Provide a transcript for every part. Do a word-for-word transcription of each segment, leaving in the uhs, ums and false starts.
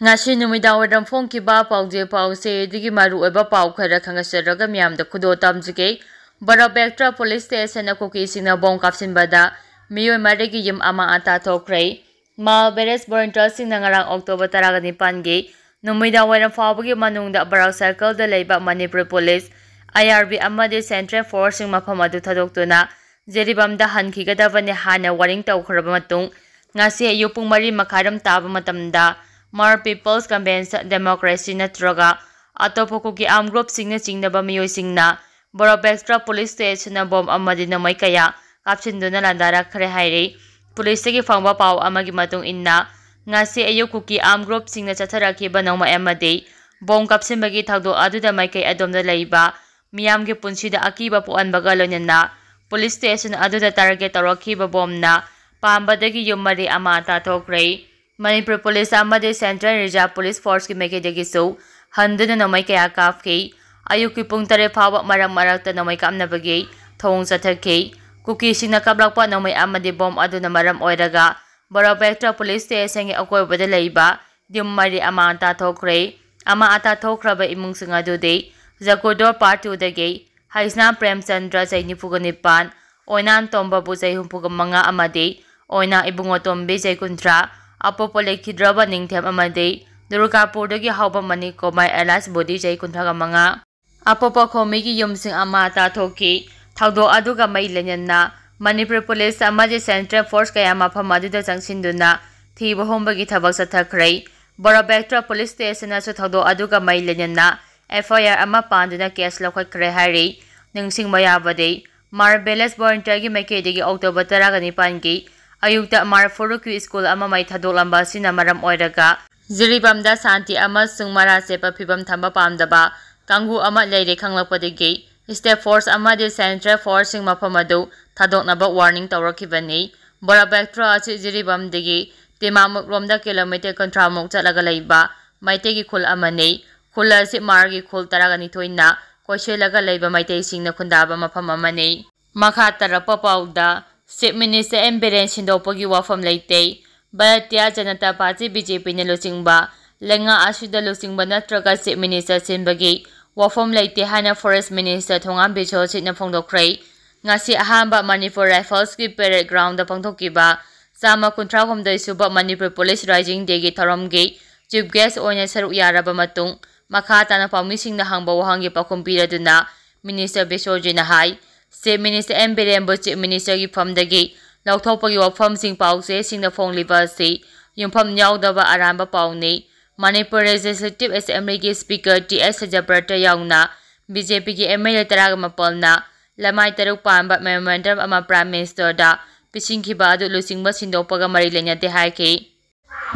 ꯉꯁꯤ ꯅꯨꯃꯤꯗꯥꯡ ꯋꯥꯏꯔꯝ ꯐꯣꯡꯈꯤꯕ ꯄꯥꯎꯖꯦ ꯄꯥꯎꯁꯦ ꯑꯗꯨꯒꯤ ꯃꯔꯨꯑꯣꯏꯕ ꯄꯥꯎ ꯈꯔ ꯈꯪꯒꯠꯆꯔꯒ ꯃꯤꯌꯥꯝꯗ ꯈꯨꯗꯣꯜ ꯇꯝꯖꯒꯦ꯫ ꯕꯔꯣꯕꯦꯛꯇ꯭ꯔ ꯄꯨꯂꯤꯁ ꯁ꯭ꯇꯦꯁꯟꯅ ꯀꯨꯀꯤꯁꯤꯡꯅ ꯕꯣꯝ ꯀꯥꯞꯁꯤꯟꯕꯗ ꯃꯤꯑꯣꯏ ꯃꯔꯤꯒꯤ ꯌꯨꯝ ꯑꯃ ꯑꯇꯥ ꯊꯣꯛꯈ꯭ꯔꯦ꯫ ꯃꯥꯜ ꯕꯦꯔꯦꯖ ꯚꯣꯂꯨꯟꯇꯤꯌꯔꯁꯤꯡꯅ ꯉꯔꯥꯡ ꯑꯣꯛꯇꯣꯕꯔ ꯇꯔꯥꯒ ꯅꯤꯄꯥꯟꯒꯤ ꯅꯨꯃꯤꯗꯥꯡ ꯋꯥꯏꯔꯝ ꯐꯥꯎꯕꯒꯤ ꯃꯅꯨꯡꯗ ꯕꯔꯥꯛ ꯁꯔꯀꯜꯗ ꯂꯩꯕ ꯃꯅꯤꯄꯨꯔ ꯄꯨꯂꯤꯁ, ꯑꯥꯏ ꯑꯥꯔ ꯕꯤ ꯑꯃꯗꯤ ꯁꯦꯟꯇ꯭ꯔꯦꯜ ꯐꯣꯔꯁꯁꯤꯡ ꯃꯐꯝ ꯑꯗꯨ ꯊꯥꯗꯣꯛꯇꯨꯅ ꯖꯤꯔꯤꯕꯥꯝꯗ ꯍꯟꯈꯤꯒꯗꯕꯅꯤ ꯍꯥꯏꯅ ꯋꯥꯔꯅꯤꯡ ꯇꯧꯈ꯭ꯔꯕ ꯃꯇꯨꯡ, ꯉꯁꯤ ꯑꯌꯨꯛ ꯄꯨꯡ ꯃꯔꯤ ꯃꯈꯥꯏꯔꯣꯝ ꯇꯥꯕ ꯃꯇꯝꯗ ꯃꯥꯔ ꯄꯤꯄꯜꯁ ꯀꯟꯚꯦꯟꯁꯟ ꯗꯦꯃꯣꯀ꯭ꯔꯦꯁꯤ ꯅꯠꯇ꯭ꯔꯒ ꯑꯇꯣꯞꯄ ꯀꯨꯀꯤ ꯑꯥꯔꯝ ꯒ꯭ꯔꯨꯞꯁꯤꯡꯅ ꯆꯤꯡꯅꯕ ꯃꯤꯑꯣꯏꯁꯤꯡꯅ ꯕꯣꯔꯣꯕꯦꯛꯇ꯭ꯔ ꯄꯨꯂꯤꯁ ꯁ꯭ꯇꯦꯁꯟꯅ ꯕꯣꯝ ꯑꯃꯗꯤ ꯅꯣꯡꯃꯩ ꯀꯌꯥ ꯀꯥꯞꯁꯤꯟꯗꯨꯅ ꯂꯥꯟꯗꯥꯔꯛꯈ꯭ꯔꯦ ꯍꯥꯏꯔꯤ꯫ ꯄꯨꯂꯤꯁꯇꯒꯤ ꯐꯪꯕ ꯄꯥꯎ ꯑꯃꯒꯤ ꯃꯇꯨꯡ ꯏꯟꯅ, ꯉꯁꯤ ꯑꯌꯨꯛ ꯀꯨꯀꯤ ꯑꯥꯔꯝ ꯒ꯭ꯔꯨꯞꯁꯤꯡꯅ ꯆꯠꯊꯔꯛꯈꯤꯕ ꯅꯣꯡꯃꯩ ꯑꯃꯗꯤ ꯕꯣꯝ ꯀꯥꯞꯁꯤꯟꯕꯒꯤ ꯊꯧꯗꯣꯛ ꯑꯗꯨꯗ ꯃꯥꯏꯀꯩ ꯑꯗꯣꯝꯗ ꯂꯩꯕ ꯃꯤꯌꯥꯝꯒꯤ ꯄꯨꯟꯁꯤꯗ ꯑꯀꯤꯕ ꯄꯣꯛꯍꯟꯕꯒ ꯂꯣꯏꯅꯅ ꯄꯨꯂꯤꯁ ꯁ꯭ꯇꯦꯁꯟ ꯑꯗꯨꯗ ꯇꯥꯔꯒꯦꯠ ꯇꯧꯔꯛꯈꯤꯕ ꯕꯣꯝꯅ ꯄꯥꯟꯕꯗꯒꯤ ꯌꯨꯝ ꯃꯔꯤ ꯑꯃ ꯇꯥꯊꯣꯛꯈ꯭ꯔꯦ꯫ ꯃꯅꯤꯄꯨꯔ ꯄꯨꯂꯤꯁ ꯑꯃꯗꯤ ꯁꯦꯟꯇ꯭ꯔꯦꯜ ꯔꯤꯖꯥꯔꯚ ꯄꯨꯂꯤꯁ ꯐꯣꯔꯁꯀꯤ ꯃꯥꯏꯀꯩꯗꯒꯤꯁꯨ ꯍꯟꯗꯨꯅ ꯅꯣꯡꯃꯩ ꯀꯌꯥ ꯀꯥꯞꯈꯤ꯫ ꯑꯌꯨꯛꯀꯤ ꯄꯨꯡ ꯇꯔꯦꯠ ꯐꯥꯎꯕ ꯃꯔꯛ ꯃꯔꯛꯇ ꯅꯣꯡꯃꯩ ꯀꯥꯞꯅꯕꯒꯤ ꯊꯧꯑꯣꯡ ꯆꯠꯊꯈꯤ꯫ ꯀꯨꯀꯤꯁꯤꯡꯅ ꯀꯥꯞꯂꯛꯄ ꯅꯣꯡꯃꯩ ꯑꯃꯗꯤ ꯕꯣꯝ ꯑꯗꯨꯅ ꯃꯔꯝ ꯑꯣꯏꯔꯒ ꯕꯣꯔꯣꯕꯦꯛꯇ꯭ꯔ ꯄꯨꯂꯤꯁ ꯁ꯭ꯇꯦꯁꯟꯒꯤ ꯑꯀꯣꯏꯕꯗ ꯂꯩꯕ ꯌꯨꯝ ꯃꯔꯤ ꯑꯃ ꯇꯥꯊꯣꯛꯈ꯭ꯔꯦ꯫ ꯑꯃ ꯇꯥꯊꯣꯛꯈ꯭ꯔꯕ ꯏꯃꯨꯡꯁꯤꯡ ꯑꯗꯨꯗꯤ ꯖꯀꯨꯗꯣꯔ ꯄꯥꯔꯠ ꯇꯨꯗꯒꯤ ꯍꯩꯁꯅꯥꯝ ꯄ꯭ꯔꯦꯝꯆꯟꯗ꯭ꯔ, ꯆꯍꯤ ꯅꯤꯐꯨꯒ ꯅꯤꯄꯥꯟ, ꯑꯣꯏꯅꯥꯝ ꯇꯣꯝꯕꯕꯨ, ꯆꯍꯤ ꯍꯨꯝꯐꯨꯒ ꯃꯉꯥ, ꯑꯃꯗꯤ ꯑꯣꯏꯅꯥꯝ ꯏꯕꯨꯡꯉꯣꯇꯣꯝꯕꯤ, ꯆꯍꯤ ꯀꯨꯟꯊ꯭ꯔꯥ, ꯑꯄꯣꯛꯄ ꯂꯩꯈꯤꯗ꯭ꯔꯕ ꯅꯤꯡꯊꯦꯝ ꯑꯃꯗꯤ ꯗꯨꯔꯒꯥꯄꯨꯔꯗꯒꯤ ꯍꯧꯕ ꯃꯅꯤꯛ ꯀꯣꯃꯥꯏ ꯑꯦꯂꯥꯏꯁ ꯕꯣꯗꯤ, ꯆꯍꯤ ꯀꯨꯟꯊ꯭ꯔꯥꯒ ꯃꯉꯥ, ꯑꯄꯣꯛꯄ ꯈꯣꯃꯤꯒꯤ ꯌꯨꯝꯁꯤꯡ ꯑꯃ ꯇꯥꯊꯣꯛꯈꯤ꯫ ꯊꯧꯗꯣꯛ ꯑꯗꯨꯒ ꯃꯔꯤ ꯂꯩꯅꯅ ꯃꯅꯤꯄꯨꯔ ꯄꯨꯂꯤꯁ ꯑꯃꯗꯤ ꯁꯦꯟꯇ꯭ꯔꯦꯜ ꯐꯣꯔꯁ ꯀꯌꯥ ꯃꯐꯝ ꯑꯗꯨꯗ ꯆꯪꯁꯤꯟꯗꯨꯅ ꯊꯤꯕ ꯍꯨꯝꯕꯒꯤ ꯊꯕꯛ ꯆꯠꯊꯈ꯭ꯔꯦ꯫ ꯕꯣꯔꯣꯕꯦꯛꯇ꯭ꯔ ꯄꯨꯂꯤꯁ ꯁ꯭ꯇꯦꯁꯟꯅꯁꯨ ꯊꯧꯗꯣꯛ ꯑꯗꯨꯒ ꯃꯔꯤ ꯂꯩꯅꯅ ꯑꯦꯐ ꯑꯥꯏ ꯑꯥꯔ ꯑꯃ ꯄꯥꯟꯗꯨꯅ ꯀꯦꯁ ꯂꯧꯈꯠꯈ꯭ꯔꯦ ꯍꯥꯏꯔꯤ꯫ ꯅꯤꯡꯁꯤꯡꯕ ꯌꯥꯕꯗꯤ, ꯃꯥꯔ ꯕꯦꯂꯦꯖ ꯚꯣꯂꯨꯟꯇꯤꯌꯔꯒꯤ ꯃꯥꯏꯀꯩꯗꯒꯤ ꯑꯣꯛꯇꯣꯕꯔ ꯇꯔꯥꯒ ꯅꯤꯄꯥꯟꯒꯤ ꯑꯌꯨꯛꯇ ꯃꯥꯔ ꯐꯥꯔꯨꯛꯀꯤ ꯁ꯭ꯀꯨꯜ ꯑꯃ ꯃꯩ ꯊꯥꯗꯣꯛꯂꯝꯕ ꯑꯁꯤꯅ ꯃꯔꯝ ꯑꯣꯏꯔꯒ ꯖꯤꯔꯤꯕꯥꯝꯗ ꯁꯥꯟꯇꯤ ꯑꯃꯁꯨꯡ ꯃꯔꯥ ꯆꯦꯠꯄ ꯐꯤꯕꯝ ꯊꯝꯕ ꯄꯥꯝꯗꯕ ꯀꯥꯡꯕꯨ ꯑꯃ ꯂꯩꯔꯦ ꯈꯪꯂꯛꯄꯗꯒꯤ ꯁ꯭ꯇꯦꯠ ꯐꯣꯔꯁ ꯑꯃꯗꯤ ꯁꯦꯟꯇ꯭ꯔꯦꯜ ꯐꯣꯔꯁꯁꯤꯡ ꯃꯐꯝ ꯑꯗꯨ ꯊꯥꯗꯣꯛꯅꯕ ꯋꯥꯔꯅꯤꯡ ꯇꯧꯔꯛꯈꯤꯕꯅꯤ꯫ ꯕꯣꯔꯣꯕꯦꯛꯇ꯭ꯔ ꯑꯁꯤ ꯖꯤꯔꯤꯕꯥꯝꯗꯒꯤ ꯇꯤꯃꯥꯃꯨꯛ ꯔꯣꯝꯗ ꯀꯤꯂꯣꯃꯤꯇꯔ ꯀꯨꯟꯊ꯭ꯔꯥꯃꯨꯛ ꯆꯠꯂꯒ ꯂꯩꯕ ꯃꯩꯇꯩꯒꯤ ꯈꯨꯜ ꯑꯃꯅꯤ꯫ ꯈꯨꯜ ꯑꯁꯤ ꯃꯥꯔꯒꯤ ꯈꯨꯜ ꯇꯔꯥꯒ ꯅꯤꯊꯣꯏꯅ ꯀꯣꯏꯁꯤꯜꯂꯒ ꯂꯩꯕ ꯃꯩꯇꯩꯁꯤꯡꯅ ꯈꯨꯟꯗꯥꯕ ꯃꯐꯝ ꯑꯃꯅꯤ꯫ ꯃꯈꯥ ꯇꯥꯔꯛꯄ ꯄꯥꯎꯗ, ꯆꯤꯐ ꯃꯤꯅꯤꯁꯇꯔ ꯑꯦꯝ ꯕꯤꯔꯦꯟ ꯁꯤꯟꯗꯣꯛꯄꯒꯤ ꯋꯥꯐꯝ ꯂꯩꯇꯦ꯫ Bharatiya Janata party, B J ꯄꯤꯅ ꯂꯨꯆꯤꯡꯕ ꯂꯩꯉꯥꯛ ꯑꯁꯤꯗ ꯂꯨꯆꯤꯡꯕ ꯅꯠꯇ꯭ꯔꯒ Chief Minister ꯁꯤꯟꯕꯒꯤ ꯋꯥꯐꯝ ꯂꯩꯇꯦ ꯍꯥꯏꯅ Forest Minister ꯊꯣꯉꯥꯝ ꯕꯤꯁ꯭ꯋꯖꯤꯠꯅ ꯐꯣꯡꯗꯣꯛꯈ꯭ꯔꯦ꯫ ꯉꯁꯤ ꯑꯍꯥꯟꯕ ꯃꯅꯤꯄꯨꯔ Riflesꯀꯤ parade groundꯗ ꯄꯥꯡꯊꯣꯛꯈꯤꯕ ꯆꯥꯝꯃ ꯀꯨꯟꯊ꯭ꯔꯥ ꯍꯨꯝꯗꯣꯏ ꯁꯨꯕ ꯃꯅꯤꯄꯨꯔ Police Rising Dayꯒꯤ ꯊꯧꯔꯝꯒꯤ chief guest ꯑꯣꯏꯅ ꯁꯔꯨꯛ ꯌꯥꯔꯕ ꯃꯇꯨꯡ, ꯃꯈꯥ ꯇꯥꯅ ꯄꯥꯎꯃꯤꯁꯤꯡꯅ ꯍꯪꯕ ꯋꯥꯍꯪꯒꯤ ꯄꯥꯎꯈꯨꯝ ꯄꯤꯔꯗꯨꯅ Minister ꯕꯤꯁ꯭ꯋꯖꯤꯠꯅ ꯍꯥꯏ, Chief Minister ꯑꯦꯟ ꯕꯤꯔꯦꯟꯕꯨ Chief Ministerꯒꯤ ꯐꯝꯗꯒꯤ ꯂꯧꯊꯣꯛꯄꯒꯤ ꯋꯥꯐꯝꯁꯤꯡ ꯄꯥꯎꯆꯦꯁꯤꯡꯗ ꯐꯣꯡꯂꯤꯕ ꯑꯁꯤ ꯌꯨꯝꯐꯝ ꯌꯥꯎꯗꯕ ꯑꯔꯥꯟꯕ ꯄꯥꯎꯅꯤ꯫ ꯃꯅꯤꯄꯨꯔ Legislative Assemblyꯒꯤ Speaker ꯇꯤ ꯑꯦꯁ ꯁꯇ꯭ꯌꯕ꯭ꯔꯇ ꯌꯥꯎꯅ BJPꯒꯤ MLA ꯇꯔꯥꯒ ꯃꯥꯄꯜꯅ ꯂꯃꯥꯏ ꯇꯔꯨꯛ ꯄꯥꯟꯕ memorandum ꯑꯃ Prime Ministerꯗ ꯄꯤꯁꯤꯟꯈꯤꯕ ꯑꯗꯨ ꯂꯨꯆꯤꯡꯕ ꯁꯤꯟꯗꯣꯛꯄꯒ ꯃꯔꯤ ꯂꯩꯅꯗꯦ ꯍꯥꯏꯈꯤ꯫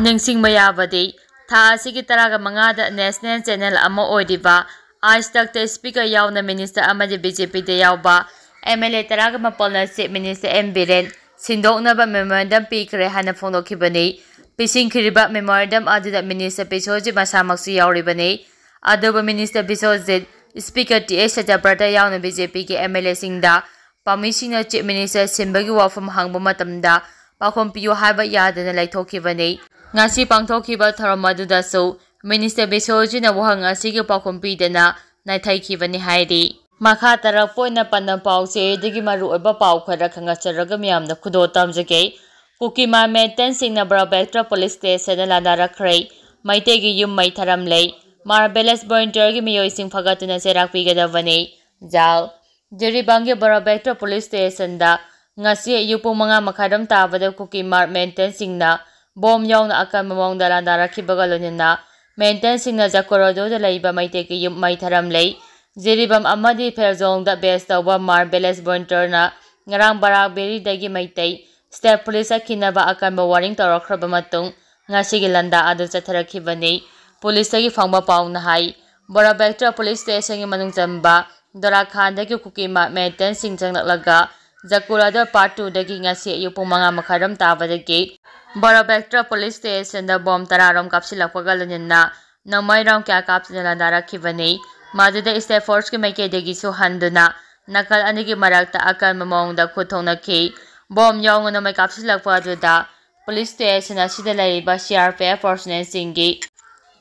ꯅꯤꯡꯁꯤꯡꯕ ꯌꯥꯕꯗꯤ, ꯊꯥ ꯑꯁꯤꯒꯤ ꯇꯔꯥꯒ ꯃꯉꯥꯗ national channel ꯑꯃ ꯑꯣꯏꯔꯤꯕ Aaj Takꯇ Speaker ꯌꯥꯎꯅ Minister ꯑꯃꯗꯤ BJPꯗ ꯌꯥꯎꯕ MLA ꯇꯔꯥꯒ ꯃꯥꯄꯜꯅ Chief Minister ꯑꯦꯟ ꯕꯤꯔꯦꯟ ꯁꯤꯟꯗꯣꯛꯅꯕ memorandum ꯄꯤꯈ꯭ꯔꯦ ꯍꯥꯏꯅ ꯐꯣꯡꯗꯣꯛꯈꯤꯕꯅꯤ꯫ ꯄꯤꯁꯤꯟꯈꯤꯔꯤꯕ memorandum ꯑꯗꯨꯗ Minister ꯕꯤꯁ꯭ꯋꯖꯤꯠ ꯃꯁꯥꯃꯛꯁꯨ ꯌꯥꯎꯔꯤꯕꯅꯤ꯫ ꯑꯗꯨꯕꯨ Minister Biswajit, Speaker T S Satyabrata ꯌꯥꯎꯅ BJPꯒꯤ MLAꯁꯤꯡꯗ ꯄꯥꯎꯃꯤꯁꯤꯡꯅ Chief Minister ꯁꯤꯟꯕꯒꯤ ꯋꯥꯐꯝ ꯍꯪꯕ ꯃꯇꯝꯗ ꯄꯥꯎꯈꯨꯝ ꯄꯤꯌꯨ ꯍꯥꯏꯕ ꯌꯥꯗꯅ ꯂꯩꯊꯣꯛꯈꯤꯕꯅꯤ꯫ ꯉꯁꯤ ꯄꯥꯡꯊꯣꯛꯈꯤꯕ ꯊꯧꯔꯝ ꯑꯗꯨꯗꯁꯨ Minister ꯕꯤꯁ꯭ꯋꯖꯤꯠꯅ ꯋꯥꯍꯪ ꯑꯁꯤꯒꯤ ꯄꯥꯎꯈꯨꯝ ꯄꯤꯗꯅ ꯅꯩꯊꯩꯈꯤꯕꯅꯤ ꯍꯥꯏꯔꯤ꯫ ꯃꯈꯥ ꯇꯥꯔꯛꯄ ꯑꯣꯏꯅ ꯄꯥꯟꯗꯝ ꯄꯥꯎꯆꯦ ꯑꯗꯨꯒꯤ ꯃꯔꯨꯑꯣꯏꯕ ꯄꯥꯎ ꯈꯔ ꯈꯪꯒꯠꯆꯔꯒ ꯃꯤꯌꯥꯝꯗ ꯈꯨꯗꯣꯜ ꯇꯝꯖꯒꯦ꯫ ꯀꯨꯀꯤ ꯃꯥꯔ ꯃꯤꯂꯤꯇꯦꯟꯠꯁꯤꯡꯅ ꯕꯔꯣꯕꯦꯛꯇ꯭ꯔ Police Stationꯗ ꯂꯥꯟꯗꯥꯔꯛꯈ꯭ꯔꯦ꯫ ꯃꯩꯇꯩꯒꯤ ꯌꯨꯝ ꯃꯩ ꯊꯥꯔꯝꯂꯦ꯫ ꯃꯥꯔ ꯚꯤꯂꯦꯖ ꯚꯣꯂꯨꯟꯇꯤꯌꯔꯒꯤ ꯃꯤꯑꯣꯏꯁꯤꯡ ꯐꯒꯠꯇꯨꯅ ꯆꯩꯔꯥꯛ ꯄꯤꯒꯗꯕꯅꯤ꯫ ꯖꯥꯜ꯫ ꯖꯤꯔꯤꯕꯥꯝꯒꯤ ꯕꯔꯣꯕꯦꯛꯇ꯭ꯔ Police Stationꯗ ꯉꯁꯤ ꯑꯌꯨꯛ ꯄꯨꯡ ꯃꯉꯥ ꯃꯈꯥꯏꯔꯣꯝ ꯇꯥꯕꯗ ꯀꯨꯀꯤ ꯃꯥꯔ ꯃꯤꯂꯤꯇꯦꯟꯠꯁꯤꯡꯅ ꯕꯣꯝ ꯌꯥꯎꯅ ꯑꯀꯟꯕ ꯃꯑꯣꯡꯗ ꯂꯥꯟꯗꯥꯔꯛꯈꯤꯕꯒ ꯂꯣꯏꯅꯅ ꯃꯤꯂꯤꯇꯦꯟꯠꯁꯤꯡꯅ ꯖꯀꯣꯔꯣꯗꯣꯗ ꯂꯩꯕ ꯃꯩꯇꯩꯒꯤ ꯌꯨꯝ ꯃꯩ ꯊꯥꯔꯝꯂꯦ꯫ ꯖꯤꯔꯤꯕꯥꯝ ꯑꯃꯗꯤ ꯐꯦꯜꯖꯣꯡꯗ base ꯇꯧꯕ ꯃꯥꯔ ꯚꯤꯂꯦꯖ ꯚꯣꯂꯨꯟꯇꯤꯌꯔꯅ ꯉꯔꯥꯡ ꯕꯔꯥꯛ ꯚꯦꯂꯤꯗꯒꯤ ꯃꯩꯇꯩ State Police ꯆꯠꯈꯤꯅꯕ ꯑꯀꯟꯕ warning ꯇꯧꯔꯛꯈ꯭ꯔꯕ ꯃꯇꯨꯡ ꯉꯁꯤꯒꯤ ꯂꯥꯟꯗꯥ ꯑꯗꯨ ꯆꯠꯊꯔꯛꯈꯤꯕꯅꯤ꯫ ꯄꯨꯂꯤꯁꯇꯒꯤ ꯐꯪꯕ ꯄꯥꯎꯅ ꯍꯥꯏ, ꯕꯔꯣꯕꯦꯛꯇ꯭ꯔ Police Stationꯒꯤ ꯃꯅꯨꯡ ꯆꯟꯕ ꯗꯣꯔꯥꯈꯥꯟꯗꯒꯤ ꯀꯨꯀꯤ ꯃꯥꯔ ꯃꯤꯂꯤꯇꯦꯟꯠꯁꯤꯡ ꯆꯪꯂꯛꯂꯒ ꯖꯀꯨꯔꯥꯗ Part Twoꯗꯒꯤ ꯉꯁꯤ ꯑꯌꯨꯛ ꯄꯨꯡ ꯃꯉꯥ ꯃꯈꯥꯏꯔꯣꯝ ꯇꯥꯕꯗꯒꯤ ꯕꯔꯣꯕꯦꯛꯇ꯭ꯔ Police Stationꯗ ꯕꯣꯝ ꯇꯔꯥꯔꯣꯝ ꯀꯥꯞꯁꯤꯜꯂꯛꯄꯒ ꯂꯣꯏꯅꯅ ꯅꯣꯡꯃꯩꯔꯣꯝ ꯀꯌꯥ ꯀꯥꯞꯇꯨꯅ ꯂꯥꯟꯗꯥꯔꯛꯈꯤꯕꯅꯤ꯫ ꯃꯗꯨꯗ State Forceꯀꯤ ꯃꯥꯏꯀꯩꯗꯒꯤꯁꯨ ꯍꯟꯗꯨꯅ ꯅꯥꯀꯜ ꯑꯅꯤꯒꯤ ꯃꯔꯛꯇ ꯑꯀꯟꯕ ꯃꯑꯣꯡꯗ ꯈꯨꯠ ꯊꯣꯛꯅꯈꯤ꯫ ꯕꯣꯝ ꯌꯥꯎꯅ ꯅꯣꯡꯃꯩ ꯀꯥꯞꯁꯤꯜꯂꯛꯄ ꯑꯗꯨꯗ Police Station ꯑꯁꯤꯗ ꯂꯩꯔꯤꯕ C R P F personnelꯁꯤꯡꯒꯤ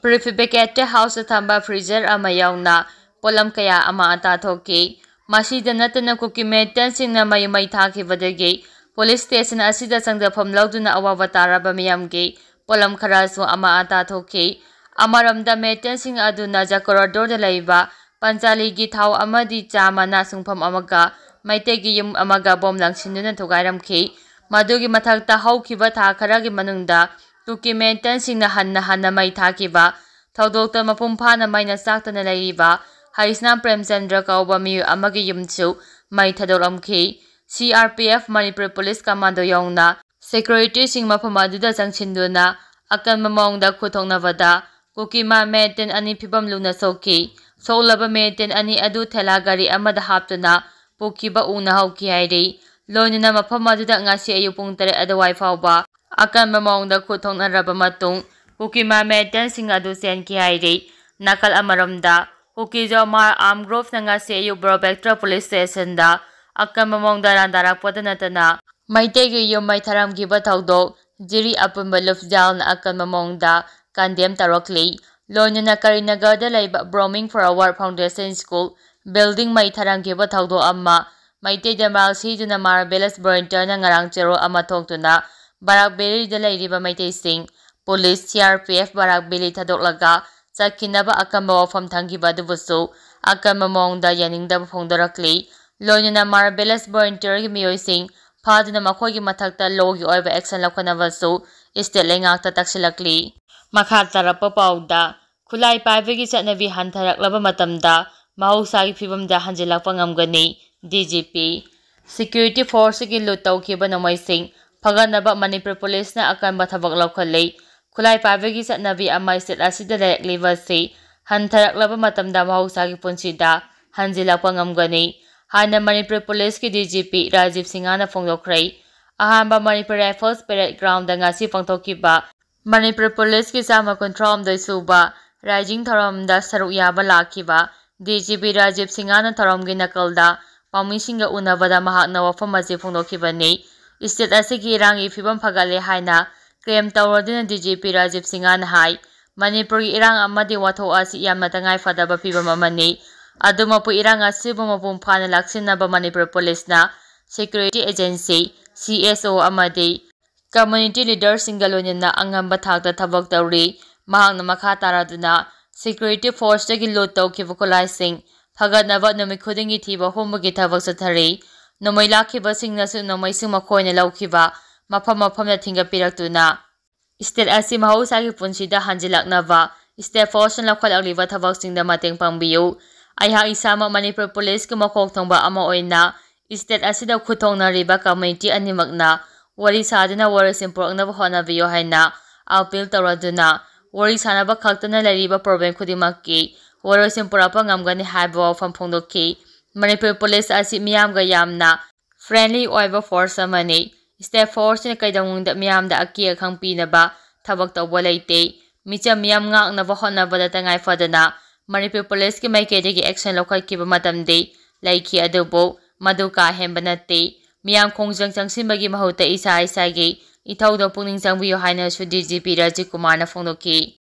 Prefabricated house ꯊꯝꯕ freezer ꯑꯃ ꯌꯥꯎꯅ ꯄꯣꯠꯂꯝ ꯀꯌꯥ ꯑꯃ ꯇꯥꯊꯣꯛꯈꯤ꯫ ꯃꯁꯤꯗ ꯅꯠꯇꯅ ꯀꯨꯀꯤ militantꯁꯤꯡꯅ ꯃꯌꯨꯝ ꯃꯩ ꯊꯥꯈꯤꯕꯗꯒꯤ police station ꯑꯁꯤꯗ ꯆꯪꯖꯐꯝ ꯂꯧꯗꯨꯅ ꯑꯋꯥꯕ ꯇꯥꯔꯕ ꯃꯤꯌꯥꯝꯒꯤ ꯄꯣꯠꯂꯝ ꯈꯔꯁꯨ ꯑꯃ ꯇꯥꯊꯣꯛꯈꯤ꯫ ꯑꯃꯔꯣꯝꯗ militantꯁꯤꯡ ꯑꯗꯨꯅ ꯖꯀꯣꯔꯥꯗꯣꯔꯗ ꯂꯩꯕ ꯄꯟꯆꯥꯂꯤꯒꯤ ꯊꯥꯎ ꯑꯃꯗꯤ ꯆꯥ ꯃꯅꯥ ꯁꯨꯡꯐꯝ ꯑꯃꯒ ꯃꯩꯇꯩꯒꯤ ꯌꯨꯝ ꯑꯃꯒ ꯕꯣꯝ ꯂꯪꯁꯤꯟꯗꯨꯅ ꯊꯨꯒꯥꯏꯔꯝꯈꯤ꯫ ꯃꯗꯨꯒꯤ ꯃꯊꯛꯇ ꯍꯧꯈꯤꯕ ꯊꯥ ꯈꯔꯒꯤ ꯃꯅꯨꯡꯗ ꯀꯨꯀꯤ militantꯁꯤꯡꯅ ꯍꯟꯅ ꯍꯟꯅ ꯃꯩ ꯊꯥꯈꯤꯕ ꯊꯧꯗꯣꯛꯇ ꯃꯄꯨꯡ ꯐꯥꯅ ꯃꯩꯅ ꯆꯥꯛꯇꯨꯅ ꯂꯩꯔꯤꯕ ꯍꯔꯤꯁꯅꯥꯝ ꯄ꯭ꯔꯦꯝꯆꯟꯗ꯭ꯔ ꯀꯧꯕ ꯃꯤꯑꯣꯏ ꯑꯃꯒꯤ ꯌꯨꯝꯁꯨ ꯃꯩ ꯊꯥꯗꯣꯛꯂꯝꯈꯤ꯫ C R P F, Manipur police commando ꯌꯥꯎꯅ securityꯁꯤꯡ ꯃꯐꯝ ꯑꯗꯨꯗ ꯆꯪꯁꯤꯟꯗꯨꯅ ꯑꯀꯟꯕ ꯃꯑꯣꯡꯗ ꯈꯨꯠꯊꯣꯛꯅꯕꯗ ꯀꯨꯀꯤ ꯃꯥ militant ꯑꯅꯤ ꯐꯤꯕꯝ ꯂꯨꯅ ꯁꯣꯛꯈꯤ꯫ ꯁꯣꯛꯂꯕ militant ꯑꯅꯤ ꯑꯗꯨ ꯊꯦꯂꯥ ꯒꯥꯔꯤ ꯑꯃꯗ ꯍꯥꯞꯇꯨꯅ ꯄꯨꯈꯤꯕ ꯎꯅ ꯍꯧꯈꯤ ꯍꯥꯏꯔꯤ꯫ ꯂꯣꯏꯅꯅ ꯃꯐꯝ ꯑꯗꯨꯗ ꯉꯁꯤ ꯑꯌꯨꯛ ꯄꯨꯡ ꯇꯔꯦꯠ ꯑꯗꯨꯋꯥꯏ ꯐꯥꯎꯕ ꯑꯀꯟꯕ ꯃꯑꯣꯡꯗ ꯈꯨꯠꯊꯣꯛꯅꯔꯕ ꯃꯇꯨꯡ ꯀꯨꯀꯤ ꯃꯥ militantꯁꯤꯡ ꯑꯗꯨ ꯆꯦꯟꯈꯤ ꯍꯥꯏꯔꯤ꯫ ꯅꯥꯀꯜ ꯑꯃꯔꯣꯝꯗ ꯀꯨꯀꯤ ꯖꯣꯃꯥꯔ armed groupꯅ ꯉꯁꯤ ꯑꯌꯨꯛ ꯕ꯭ꯔꯣꯕꯦꯛꯇ꯭ꯔ police stationꯗ ꯑꯀꯟꯕ ꯃꯑꯣꯡꯗ ꯂꯥꯟꯗꯥꯔꯛꯄꯗ ꯅꯠꯇꯅ ꯃꯩꯇꯩꯒꯤ ꯌꯨꯝ ꯃꯩ ꯊꯥꯔꯝꯈꯤꯕ ꯊꯧꯗꯣꯛ ꯖꯤꯔꯤ ꯑꯄꯨꯟꯕ ꯂꯨꯞꯖꯥꯜꯅ ꯑꯀꯟꯕ ꯃꯑꯣꯡꯗ condemn ꯇꯧꯔꯛꯂꯤ꯫ ꯂꯣꯏꯅꯅ ꯀꯔꯤꯅꯒꯔꯗ ꯂꯩꯕ Blooming Flower Foundation School building ꯃꯩ ꯊꯥꯔꯝꯈꯤꯕ ꯊꯧꯗꯣꯛ ꯑꯃ ꯃꯩꯇꯩꯗ ꯃꯥꯏꯜ ꯁꯤꯗꯨꯅ ꯃꯥꯔ ꯕꯦꯂꯦꯁ ꯚꯣꯂꯨꯟꯇꯤꯌꯔꯅ ꯉꯔꯥꯡ ꯆꯦꯔꯣꯜ ꯑꯃ ꯊꯣꯛꯇꯨꯅ ꯕꯔꯥꯛ ꯚꯦꯂꯤꯗ ꯂꯩꯔꯤꯕ ꯃꯩꯇꯩꯁꯤꯡ, police, C R P F, Barak valley ꯊꯥꯗꯣꯛꯂꯒ ꯆꯠꯈꯤꯅꯕ ꯑꯀꯟꯕ ꯋꯥꯐꯝ ꯊꯝꯈꯤꯕ ꯑꯗꯨꯕꯨꯁꯨ ꯑꯀꯟꯕ ꯃꯑꯣꯡꯗ ꯌꯥꯅꯤꯡꯗꯕ ꯐꯣꯡꯗꯣꯔꯛꯂꯤ꯫ ꯂꯣꯏꯅꯅ ꯃꯥꯔ ꯕꯦꯂꯦꯁ ꯚꯣꯂꯨꯟꯇꯤꯌꯔꯒꯤ ꯃꯤꯑꯣꯏꯁꯤꯡ ꯐꯥꯗꯨꯅ ꯃꯈꯣꯏꯒꯤ ꯃꯊꯛꯇ ꯂꯣꯒꯤ ꯑꯣꯏꯕ action ꯂꯧꯈꯠꯅꯕꯁꯨ state ꯂꯩꯉꯥꯛꯇ ꯇꯛꯁꯤꯜꯂꯛꯂꯤ꯫ ꯃꯈꯥ ꯇꯥꯔꯛꯄ ꯄꯥꯎꯗ, ꯈꯨꯠꯂꯥꯏ ꯄꯥꯏꯕꯒꯤ ꯆꯠꯅꯕꯤ ꯍꯟꯊꯔꯛꯂꯕ ꯃꯇꯝꯗ ꯃꯍꯧꯁꯥꯒꯤ ꯐꯤꯕꯝꯗ ꯍꯟꯖꯤꯜꯂꯛꯄ ꯉꯝꯒꯅꯤ꯫ D G P, security forceꯀꯤ loot ꯇꯧꯈꯤꯕ ꯅꯣꯡꯃꯩꯁꯤꯡ ꯐꯒꯠꯅꯕ ꯃꯅꯤꯄꯨꯔ ꯄꯨꯂꯤꯁꯅ ꯑꯀꯟꯕ ꯊꯕꯛ ꯂꯧꯈꯠꯂꯤ꯫ ꯈꯨꯠꯂꯥꯏ ꯄꯥꯏꯕꯒꯤ ꯆꯠꯅꯕꯤ ꯑꯃ state ꯑꯁꯤꯗ ꯂꯩꯔꯛꯂꯤꯕ ꯑꯁꯤ ꯍꯟꯊꯔꯛꯂꯕ ꯃꯇꯝꯗ ꯃꯍꯧꯁꯥꯒꯤ ꯄꯨꯟꯁꯤꯗ ꯍꯟꯖꯤꯜꯂꯛꯄ ꯉꯝꯒꯅꯤ ꯍꯥꯏꯅ ꯃꯅꯤꯄꯨꯔ ꯄꯨꯂꯤꯁꯀꯤ D G P ꯔꯥꯖꯤꯕ ꯁꯤꯡꯍꯅ ꯐꯣꯡꯗꯣꯛꯈ꯭ꯔꯦ꯫ ꯑꯍꯥꯟꯕ ꯃꯅꯤꯄꯨꯔ Rifles parade groundꯗ ꯉꯁꯤ ꯄꯥꯡꯊꯣꯛꯈꯤꯕ ꯃꯅꯤꯄꯨꯔ ꯄꯨꯂꯤꯁꯀꯤ ꯆꯥꯝꯃ ꯀꯨꯟꯊ꯭ꯔꯥ ꯍꯨꯝꯗꯣꯏ ꯁꯨꯕ rising ꯊꯧꯔꯝꯗ ꯁꯔꯨꯛ ꯌꯥꯕ ꯂꯥꯛꯈꯤꯕ D G P ꯔꯥꯖꯤꯕ ꯁꯤꯡꯍꯅ ꯊꯧꯔꯝꯒꯤ ꯅꯥꯀꯜꯗ ꯄꯥꯎꯃꯤꯁꯤꯡꯒ ꯎꯅꯕꯗ ꯃꯍꯥꯛꯅ ꯋꯥꯐꯝ ꯑꯁꯤ ꯐꯣꯡꯗꯣꯛꯈꯤꯕꯅꯤ꯫ State ꯑꯁꯤꯒꯤ ꯏꯔꯥꯡꯒꯤ ꯐꯤꯕꯝ ꯐꯒꯠꯂꯦ ꯍꯥꯏꯅ claim ꯇꯧꯔꯗꯨꯅ D G P Rajiv ꯁꯤꯡꯍꯅ ꯍꯥꯏ, ꯃꯅꯤꯄꯨꯔꯒꯤ ꯏꯔꯥꯡ ꯑꯃꯗꯤ ꯋꯥꯊꯣꯛ ꯑꯁꯤ ꯌꯥꯝꯅ ꯇꯉꯥꯏ ꯐꯗꯕ ꯐꯤꯕꯝ ꯑꯃꯅꯤ꯫ ꯑꯗꯨꯃꯛꯄꯨ ꯏꯔꯥꯡ ꯑꯁꯤꯕꯨ ꯃꯄꯨꯡ ꯐꯥꯅ ꯂꯥꯛꯁꯤꯟꯅꯕ ꯃꯅꯤꯄꯨꯔ ꯄꯨꯂꯤꯁꯅ security agency, C S O ꯑꯃꯗꯤ community leaderꯁꯤꯡꯒ ꯂꯣꯏꯅꯅ ꯑꯉꯝꯕ ꯊꯥꯛꯇ ꯊꯕꯛ ꯇꯧꯔꯤ꯫ ꯃꯍꯥꯛꯅ ꯃꯈꯥ ꯇꯥꯔꯗꯨꯅ security forceꯇꯒꯤ loot ꯇꯧꯈꯤꯕ ꯈꯨꯠꯂꯥꯏꯁꯤꯡ ꯐꯒꯠꯅꯕ ꯅꯨꯃꯤꯠ ꯈꯨꯗꯤꯡꯒꯤ ꯊꯤꯕ ꯍꯨꯝꯕꯒꯤ ꯊꯕꯛ ꯆꯠꯊꯔꯤ꯫ ꯅꯣꯡꯃꯩ ꯂꯥꯛꯈꯤꯕꯁꯤꯡꯅꯁꯨ ꯅꯣꯡꯃꯩꯁꯤꯡ ꯃꯈꯣꯏꯅ ꯂꯧꯈꯤꯕ ꯃꯐꯝ ꯃꯐꯝꯗ ꯊꯤꯡꯒꯠꯄꯤꯔꯛꯇꯨꯅ state ꯑꯁꯤ ꯃꯍꯧꯁꯥꯒꯤ ꯄꯨꯟꯁꯤꯗ ꯍꯟꯖꯤꯜꯂꯛꯅꯕ state forceꯅ ꯂꯧꯈꯠꯂꯛꯂꯤꯕ ꯊꯕꯛꯁꯤꯡꯗ ꯃꯇꯦꯡ ꯄꯥꯡꯕꯤꯌꯨ꯫ ꯑꯩꯍꯥꯛ ꯏꯁꯥꯃꯛ ꯃꯅꯤꯄꯨꯔ ꯄꯨꯂꯤꯁꯀꯤ ꯃꯀꯣꯛ ꯊꯣꯡꯕ ꯑꯃ ꯑꯣꯏꯅ state ꯑꯁꯤꯗ ꯈꯨꯠ ꯊꯣꯡꯅꯔꯤꯕ community ꯑꯅꯤꯃꯛꯅ ꯋꯥꯔꯤ ꯁꯥꯗꯨꯅ ꯋꯥꯔꯣꯏꯁꯤꯟ ꯄꯨꯔꯛꯅꯕ ꯍꯣꯠꯅꯕꯤꯌꯨ ꯍꯥꯏꯅ appeal ꯇꯧꯔꯗꯨꯅ ꯋꯥꯔꯤ ꯁꯥꯅꯕ ꯈꯛꯇꯅ ꯂꯩꯔꯤꯕ problem ꯈꯨꯗꯤꯡꯃꯛꯀꯤ ꯋꯥꯔꯣꯏꯁꯤꯟ ꯄꯨꯔꯛꯄ ꯉꯝꯒꯅꯤ ꯍꯥꯏꯕ ꯋꯥꯐꯝ ꯐꯣꯡꯗꯣꯛꯈꯤ꯫ ꯃꯅꯤꯄꯨꯔ ꯄꯨꯂꯤꯁ ꯑꯁꯤ ꯃꯤꯌꯥꯝꯒ ꯌꯥꯝꯅ friendly ꯑꯣꯏꯕ force ꯑꯃꯅꯤ꯫ State forceꯅ ꯀꯩꯗꯧꯅꯨꯡꯗ ꯃꯤꯌꯥꯝꯗ ꯑꯀꯤ ꯑꯈꯪ ꯄꯤꯅꯕ ꯊꯕꯛ ꯇꯧꯕ ꯂꯩꯇꯦ꯫ ꯃꯤꯆꯝ ꯃꯤꯌꯥꯝ ꯉꯥꯛꯅꯕ ꯍꯣꯠꯅꯕꯗ ꯇꯉꯥꯏ ꯐꯗꯅ ꯃꯅꯤꯄꯨꯔ ꯄꯨꯂꯤꯁꯀꯤ ꯃꯥꯏꯀꯩꯗꯒꯤ action ꯂꯧꯈꯠꯈꯤꯕ ꯃꯇꯝꯗꯤ ꯂꯩꯈꯤ, ꯑꯗꯨꯕꯨ ꯃꯗꯨ ꯀꯥ ꯍꯦꯟꯕ ꯅꯠꯇꯦ꯫ ꯃꯤꯌꯥꯝ ꯈꯣꯡꯖꯪ ꯆꯪꯁꯤꯟꯕꯒꯤ ꯃꯍꯨꯠꯇ ꯏꯁꯥ ꯏꯁꯥꯒꯤ ꯏꯊꯧꯗ ꯄꯨꯛꯅꯤꯡ ꯆꯪꯕꯤꯌꯨ ꯍꯥꯏꯅꯁꯨ D G P ꯔꯥꯖꯤꯕ ꯀꯨꯃꯥꯔꯅ ꯐꯣꯡꯗꯣꯛꯈꯤ꯫